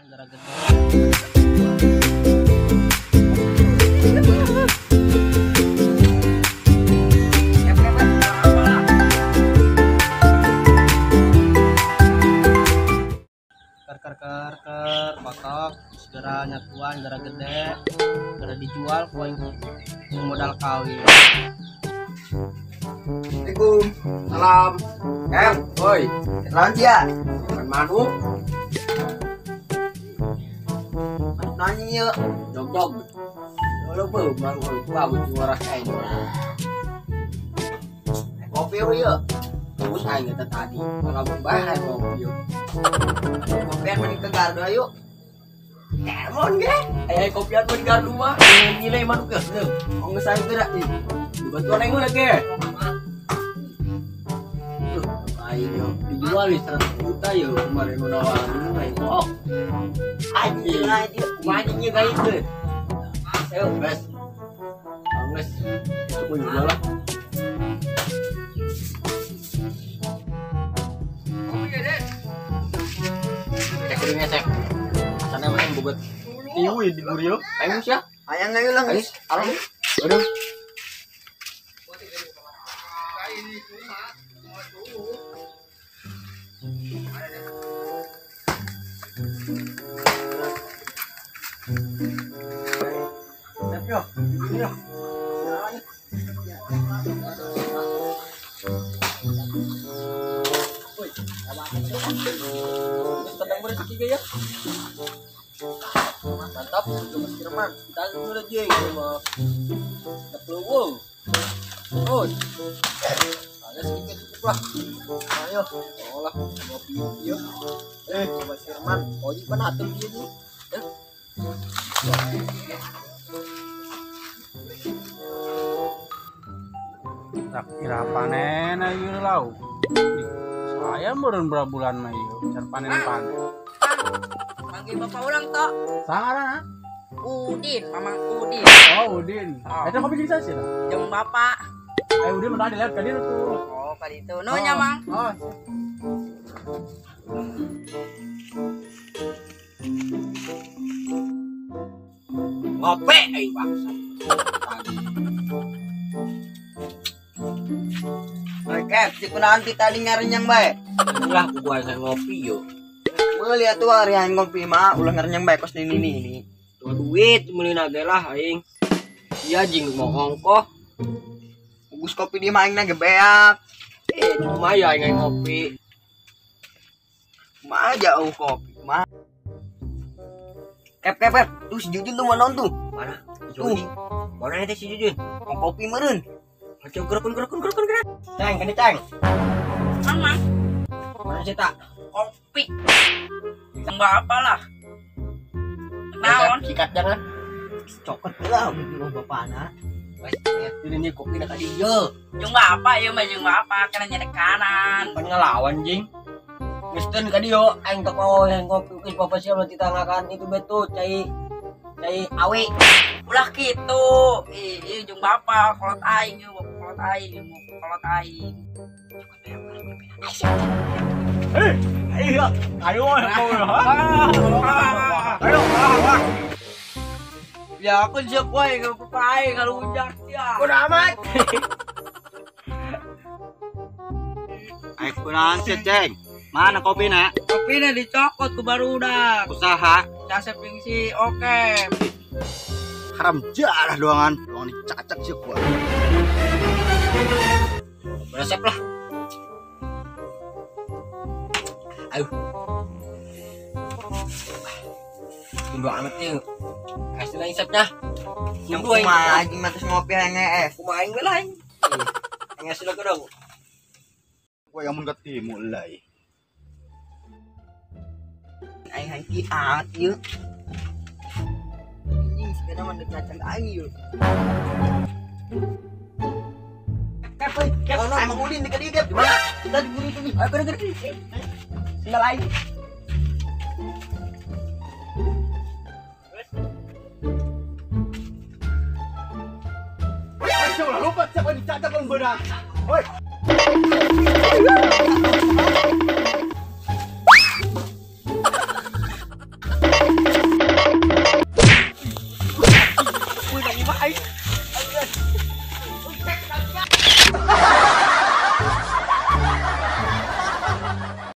Nyatuan gara gede. Ker kotok segera nyatuan gara gede gara dijual poin modal kawin. Assalamualaikum. Salam. Woi, naon sia? Makan manuk. Manuk nanya ieu. Jog-jog. Lo beuh manuk bagus juara aing. Kopi ieu. Bagus aing eta tadi. Ngabung bae kopi ieu. Kopian mending ke gardu ayo. Kemon ge. Aya kopian mending gardu mah. Nilai manuk geus leuh. Onggeus aing geura. Dibantuan aing heula ge. Ayo dijual 100 juta yo kemarin nu nawarin aing oh. Anjing aja kumaha anjing ka itu. Ayo bes. Angges itu ku jual lah. Oh iya deh. Cek dulu cek. Asana mah bogot. Ieu di burio. Ayo sia. Ayang ayo lang. Ayo. Aduh. Ya. Mantap, cuma firman. Kita udah aja ini mah. Keluar. Oh. Ada sedikit cukup lah. Ayo, olah ngopi yuk. Coba firman. Oh, ini mana atur dia nih. Tak kira panen ayo lau. Saya meureun berapa bulan mah ieu, car panen-panen. Panggil bapak ulang tok. Sarana? Udin, Mamang Udin. Oh, Udin. Oh. Eta kopi jeung sih lah. Jeung bapak. Ayo Udin mah dilihat ka dieu tuh. Oh, ka ditu. Nu nya, Mang. Oh. Ngopi aing bangsa. Oke, si kunaon ti tadi ngarenyang bae. Lah gua hayang ngopi yo. Meuli atuh ari hayang ngopi mah ulah ngarenyang bae kos nini nini. Tuh duit meuli nage lah aing. Iya jeung mau ongkoh. Gugus kopi di mah aing na gebeak. Cuma ya aing ngopi. Kumaha jauh kopi mah. Kep kep kep, tuh si Jujun tuh mau tuh. Mana? Tuh. Mana teh si Jujun? Mau kopi meureun. Macam gerukun. Ceng, kene ceng. Mang. Mana sih tak? Kopi. Mbak apalah. Naon? Sikat jangan. Cokot lah mau bapana. Wes, ini kopi nak dieu. Jeung bapak ieu mah jeung bapak kana nyedek kanan. Pan ngelawan jing. Geus ka dieu aing tok mau yang kopi geus bapak siap nanti tangakan itu betul cai cai awe. Ulah kitu. Ih, jeung bapak kolot aing ieu kolot aing kolot aing. Ayo, ayo, ayo. Ya aku siap wae bapak aing kalau ujak sia. Bodo amat. Ayo kunaon sih, Ceng? Mana kopina? Kopina dicokot ku barudak. Usaha. Kasep jeung si oke. Haram jarah doangan, doangan dicacak sih gua. Beresep lah. Ayo. Tunggu amat yuk. Kasih lah isepnya. Nunggu aing mah anjing mah terus ngopi hayang es. Kumaha aing we lah aing. Ngasih lah dong. Gua yang mun ketemu lah. Aing hayang kiat ieu. Anjing sigana mah deuk ngacang aing ieu. Kep, kep, emang Udin dekat dia, Kep. Di mana? Kita diburu itu nih. Ayo gerak. Sendal aing. Ayo lupa siapa dicacak lawan beunang. Woi.